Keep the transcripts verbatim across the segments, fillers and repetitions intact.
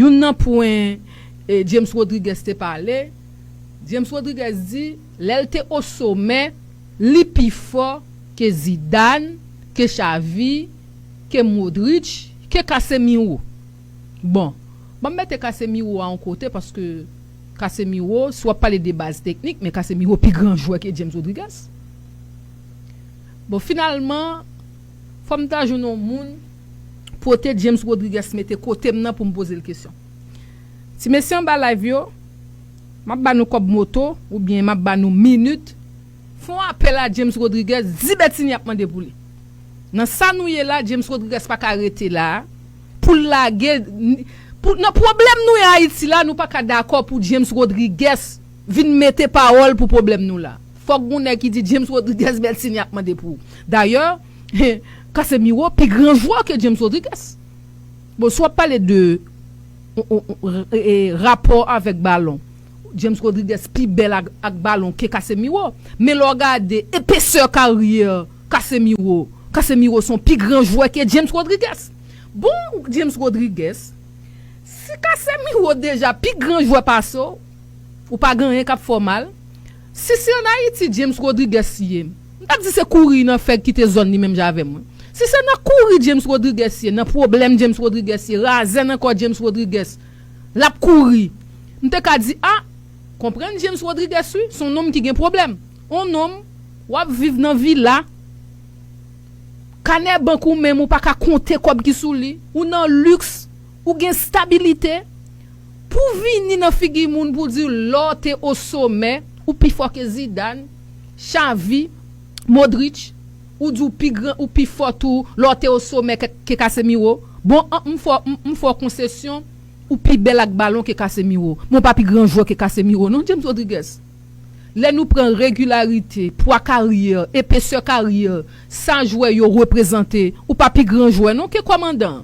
Youn nan pwen eh, James Rodriguez te pale, James Rodriguez di lè l te o somè, li pi fò ke Zidane, ke Xavi, ke Modric, ke Casemiro. Bon, ban m mete Casemiro a yon kote paske Casemiro, si w ap pale de baz teknik, men Casemiro pi gran jwè ke James Rodriguez. Bon, finalman, fò m ta jwenn yon moun pote James Rodriguez mete kote m nan pou m poze l kesyon. Ti mesye anba live yo, m ap ba nou kòb moto oubyen m ap ba nou minit. Fè yon apèl a James Rodriguez, di Bertinie ap mande pou li. Nan sa nou ye la, James Rodriguez pa ka rete la pou l lage. Pou, nan pwoblèm nou ye Ayiti la, nou pa ka dakò pou James Rodriguez vin mete pawòl pou pwoblèm nou la. Fòk gon nèg ki di James Rodriguez, Bertinie ap mande pou ou. Dayè, Casemiro pi gran jwè ke James Rodriguez. Bon, si w ap pale de o- o- o- e- e- rapò avèk balon, James Rodriguez pi bèl ak, ak balon ke Casemiro. Men lè w gade epesè karyè Casemiro, Casemiro se yon pi gran jwè ke James Rodriguez. Bon, James Rodriguez, si Casemiro deja pi gran jwè pase w, ou pa gen anyen k ap fè w mal. Si se ann Ayiti James Rodriguez ye, m t ap di se kouri nan fè kite zòn li menm jan avè m wi. Si se nan kouri James Rodriguez ye, nan pwoblèm James Rodriguez ye, razè nan kò James Rodriguez, l ap kouri, m te ka di a, konprann James Rodriguez wi, se yon nonm ki gen pwoblèm. Yon nonm, w ap viv nan vila, kanè bank ou menm ou pa ka konte kòb ki sou li, ou nan liks, ou gen stabilite, pou w vini nan figi moun pou w di lè w te o somè, ou pi fò ke Zidane, Xavi, Modric, ou di w pi gran, ou pi fò tou lè w te o somè ke, ke Casemiro. Bon, an- m fè w- m- m fè w konsesyon, ou pi bèl ak balon ke Casemiro. Men w pa pi gran jwè ke Casemiro non, James Rodriguez. Lè nou pran regilarite, pwa karyè, epesè karyè, sa jwè yo reprezante, ou pa pi gran jwè non ke kòmandan.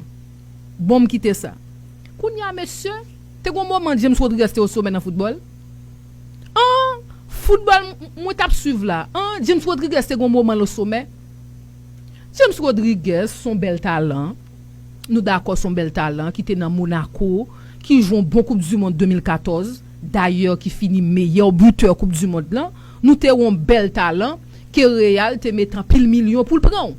Bon, m kite sa. Kounye a, mesye, te gon moman James Rodriguez te o somè nan foutbòl. An foutbòl m- mwen t ap swiv la, an James Rodriguez te gon moman l o somè. James Rodriguez se yon bèl talan. Nou dakò se yon bèl talan ki te nan Monaco, ki jwe yon bon Koup di Mond de mil katòz, dayè ki fini meyè bitè Koup di Mond lan. Nou te wè yon bèl talan ke Real te mete anpil milyon pou l pran w.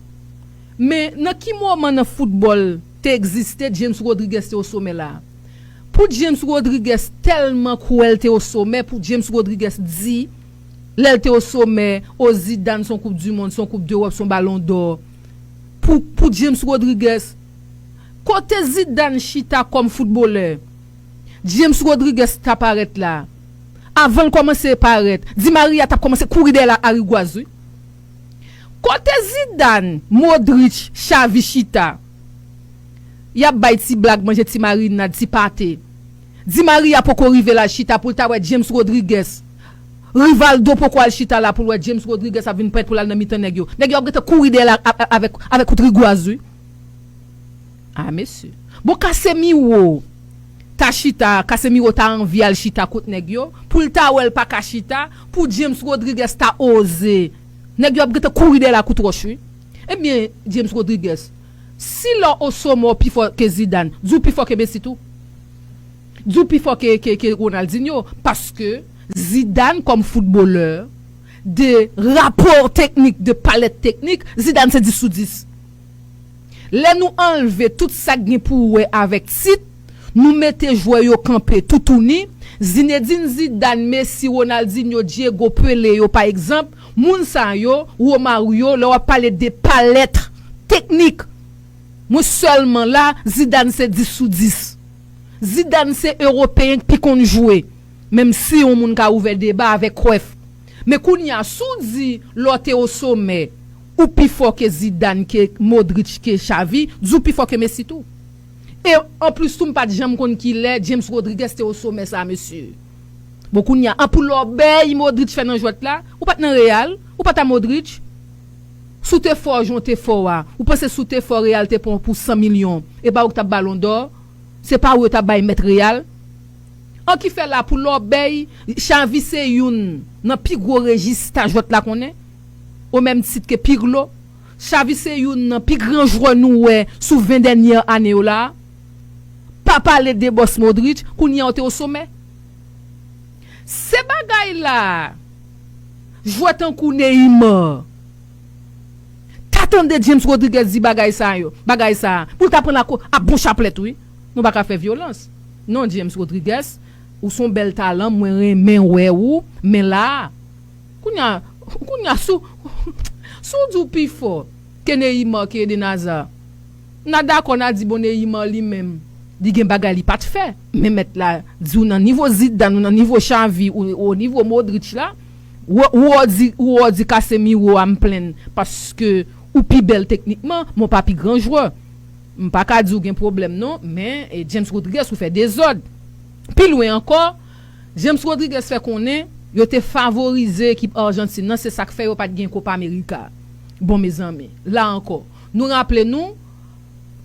Men nan ki moman nan foutbòl te egziste James Rodriguez te o somè la? Pou James Rodriguez tèlman kwè l te o somè, pou James Rodriguez di lè l te o somè, o Zidane se yon Koup di Mond, se yon Koup Dewòp, se yon Balon Dò. Pou, pou James Rodriguez, kote Zidane chita kòm foutbolè, James Rodriguez ta parèt la. Avan l kòmanse parèt, Di Maria t ap kòmanse kouri dèyè l a rigwaz wi. Kote Zidane, Modric, Xavi chita, y ap bay ti blag, manje ti marinad, ti pate. Di Maria poko rive la chita pou l ta wè James Rodriguez. Rivaldo poko al chita la pou l wè James Rodriguez ap vin prèt pou l al nan mitan nèg yo. Nèg yo ap gentan kouri dèyè l a- a- avèk, avèk kout rigwaz wi. A mesye. Bon, Casemiro ta chita, Casemiro ta anvi al chita kot nèg yo, pou l ta wè l pa ka chita, pou James Rodriguez ta oze. Nèg yo ap gentan kouri dèyè l ak kout wòch wi. Ebyen, James Rodriguez, si lè w o somè w pi fò ke Zidane, di w pi fò ke Messi tou. Di w pi fò ke, ke, ke Ronaldinho, paske Zidane kòm foutbolè, de rapò teknik, de palèt teknik, Zidane se dis sou dis. Lè nou anlve tout sa k gen pou wè avèk tit, nou mete jwè yo kanpe toutouni, Zinedine Zidane, Messi, Ronaldinho, Diego, Pele yo pa egzanp, moun sa yo, Romario, lè w ap pale de palèt teknik, mwen sèlman la, Zidane se dis sou dis. Zidane se ewopeyen k pi konn jwe, menm si yon moun ka ouvè deba avèk Cruyff. Men kounye a, si w di lè w te o somè, ou pi fò ke Zidane, ke Modric, ke Xavi, di w pi fò ke Messi tou. E anplis tou, m pa t janm konn kilè James Rodriguez te o somè sa, mesye. Bon, kounye a, an pou lòbèy Modric fè nan jwèt la, ou pa t nan Real, ou pa t a Modric. Si w te fò jan w te fò a, ou panse si w te fò Real te pran w pou san milyon, e pa ou k t ap Balon dò? Se pa ou yo t ap bay mèt Real? An ki fè la pou lòbèy, Xavi se youn nan pi gwo rejista jwèt la konnen, o menm tit ke Pirlo. Xavi se youn nan pi gran jwè nou wè sou ven dènyè ane yo la. pa pale de bòs Modric, kounye a w te o somè. Se bagay la, jwè tankou Neymar, ta tande James Rodriguez di bagay sa yo, bagay sa, pou l ta pran la ko-, a bon chaplèt, wi. Nou pa ka fè vyolans. Non, James Rodriguez, ou se yon bèl talan, mwen renmen wè ou, men la, kounye a, kounye a, si w, si w di w pi fò ke Neymar, ke Eden Hazard, n a dakò, n a di, bon, Neymar li menm, li gen bagay li pa t fè. Men mèt la di w nan nivo Zidane, ou nan nivo Xavi, ou o nivo Modric la, ou, ou o di, ou o di Casemiro a m plenn paske ou pi bèl teknikman, men w pa pi gran jwè. M pa ka di w gen pwoblèm non, men, e, James Rodriguez ou fè dezòd. Pi lwen ankò, James Rodriguez fè konnen yo te favorize ekip Ajantin nan, se sa k fè yo pa t gen Copa America. Bon, mezanmi, la ankò, nou raple nou,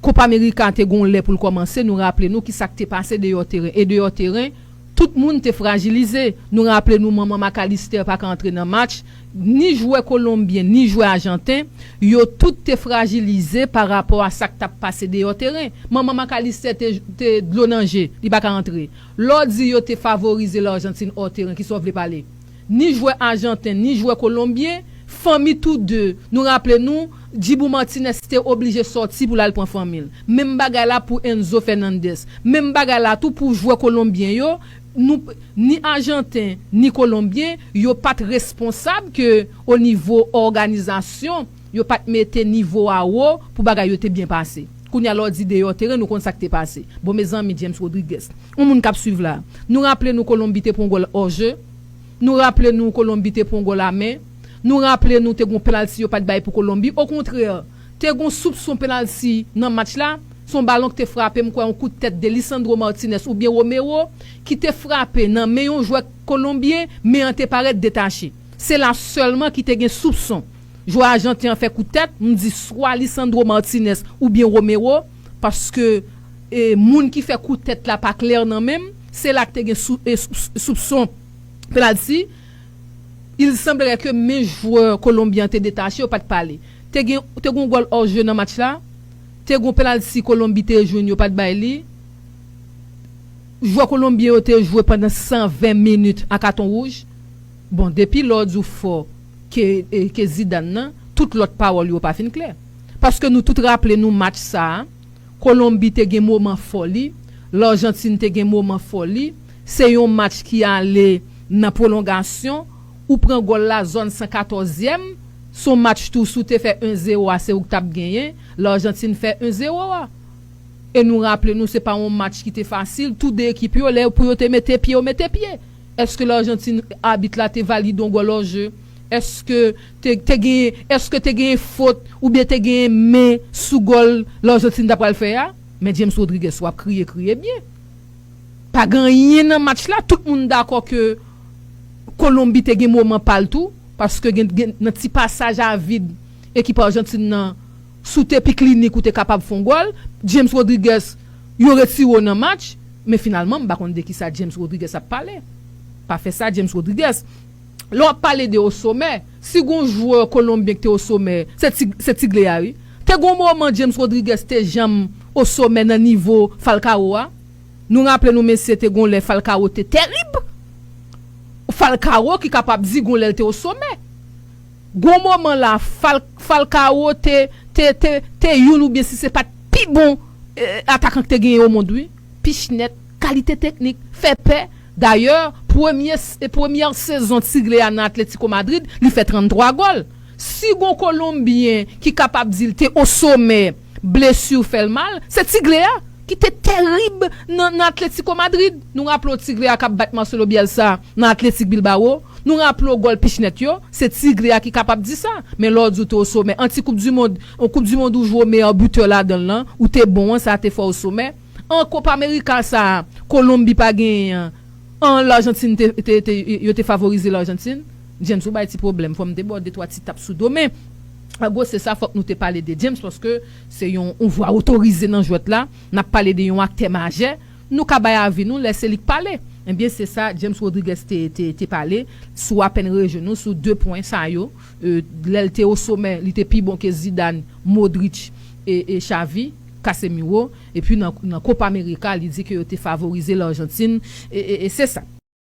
Copa America te gon lè pou l kòmanse, nou raple nou ki sa k te pase deyò teren. E deyò teren, tout moun te frajilize. Nou raple nou manman Mac Allister pa ka antre nan match, ni jwè kolonbyen, ni jwè ajanten, yo tout te frajilize pa rapò a sa k t ap pase deyò teren. Manman Mac Allister te, te dlo nan je, li pa ka antre. Lè w di yo te favorize Lajantin hors terrain, ki sa w vle pale? Ni jwè ajanten, ni jwè kolonbyen, fanmi tou de. Nou raple nou, Dibu Martinez te oblije sòti pou l al pran fanmi l. Menm bagay la pou Enzo Fernandez. Menm bagay la tou pou jwè kolonbyen yo, nou, ni ajanten, ni kolonbyen, yo pa t responsab ke o nivo òganizasyon, yo pa t mete nivo a wo pou bagay yo te byen pase. Kounye a lè w di deyò teren, nou konn sa k te pase. Bon, mezanmi, James Rodriguez, yon moun k ap swiv la, nou raple nou Kolonbi te pran yon gòl hors jeu. Nou raple nou Kolonbi te pran yon gòl a men. Nou raple nou te gon penalti yo pa t bay pou Kolonbi. Okontrè, te gon soupson penalti nan match la. Se yon balon ki te frape, m kwè yon kout tèt de Lisandro Martinez oubyen Romero ki te frape nan men yon jwè kolonbyen, men an te parèt detache. Se la sèlman ki te gen soupson. Jwè ajanten an fè kout tèt, m di swa Lisandro Martinez oubyen Romero, paske, e, moun ki fè kout tèt la pa klè nan men m, se la k te gen sou, e, sou, soupson penalti. Il semblerait que men jwè kolonbyen an te detache, yo pa t pale. Te gen, te gen yon gòl hors jeu nan match la, te gen yon penalti Kolonbi te jwenn, yo pa t bay li. Jwè kolonbyen yo te jwe pandan san ven minit a katon wouj. Bon, depi lè w di w fò ke, e, ke Zidane nan, tout lòt pawòl yo pa fin klè. Paske nou tout raple nou match sa a, Kolonbi te gen moman fò li, Lajantin te gen moman fò li. Se yon match ki ale nan pwolongasyon, ou pran gòl la zòn san katòzyèm, se yon match tou, si w te fè en zewo a, se ou k t ap genyen, Lajantin fè en zewo a. E nou raple nou, se pa yon match ki te fasil, tou de ekip yo, lè pou yo te mete pye, yo mete pye. Èske Lajantin, abit la te valide yon gòl hors jeu? Èske te, te gen, èske te gen fot oubyen te gen men sou gòl Lajantin ta pral fè a? Men James Rodriguez, w ap kriye, kriye byen. Pa gen anyen nan match la, tout moun dakò ke Kolonbi te gen moman pa l tou, paske gen, gen, nan ti pasaj a vid ekip Ajantin nan, si w te pi klinik, ou te kapab fè yon gòl. James Rodriguez, yo retire w nan match, men finalman, m pa konn de kisa James Rodriguez ap pale. Pa fè sa, James Rodriguez. Lè w ap pale de o somè, si gon jwè kolonbyen ki te o somè, se Tig-, se Tigre a, wi. Te gon moman James Rodriguez te janm o somè nan nivo Falcao a. Nou raple nou, mesye, te gon lè Falcao te terib. Falcao ki kapab di gon lè l te o somè. Gon moman la, Fal-, Falcao te, te, te, te youn oubyen si se pa t pi bon, e, atakan ki te genyen o mond, wi. Pich nèt, kalite teknik, fè pè. Dayè, premye s-, e, premyè sezon Tigre a nan Atlético Madrid, li fè tranntwa gòl. Si gon Kolonbyen ki kapab di l te o somè, blesi fè l mal, se Tigre a ki te terib nan, nan Atlético Madrid. Nou raple w Tigre a k ap bat Marcelo Bielsa nan Athletic Bilbao. Nou raple w gòl pich nèt yo, se Tigre a ki kapab di sa. Men lè w di w te o somè, an ti koup di mond, yon koup di mond ou jwe w meyè bitè ladan l lan, ou te bon an, sa te fè w o somè. An Copa America sa a, Kolonbi pa genyen an, an Lajantin te, te, te, yo te favorize Lajantin. James, ou bay ti pwoblèm, fò m te ba w de twa ti tap sou do, men an gwo se sa, fòk nou te pale de James, paske se yon, yon vwa otorize nan jwèt la, n ap pale de yon aktè majè, nou ka bay avi nou lè se li k pale. Ebyen, se sa James Rodriguez te, te, te pale sou apèn rejwenn nou sou de pwen sa yo. E, lè l te o somè, li te pi bon ke Zidane, Modric e, e Xavi. Casemiro, epi nan, nan Copa America, li di ke yo te favorize Lajantin, e, e, e se sa.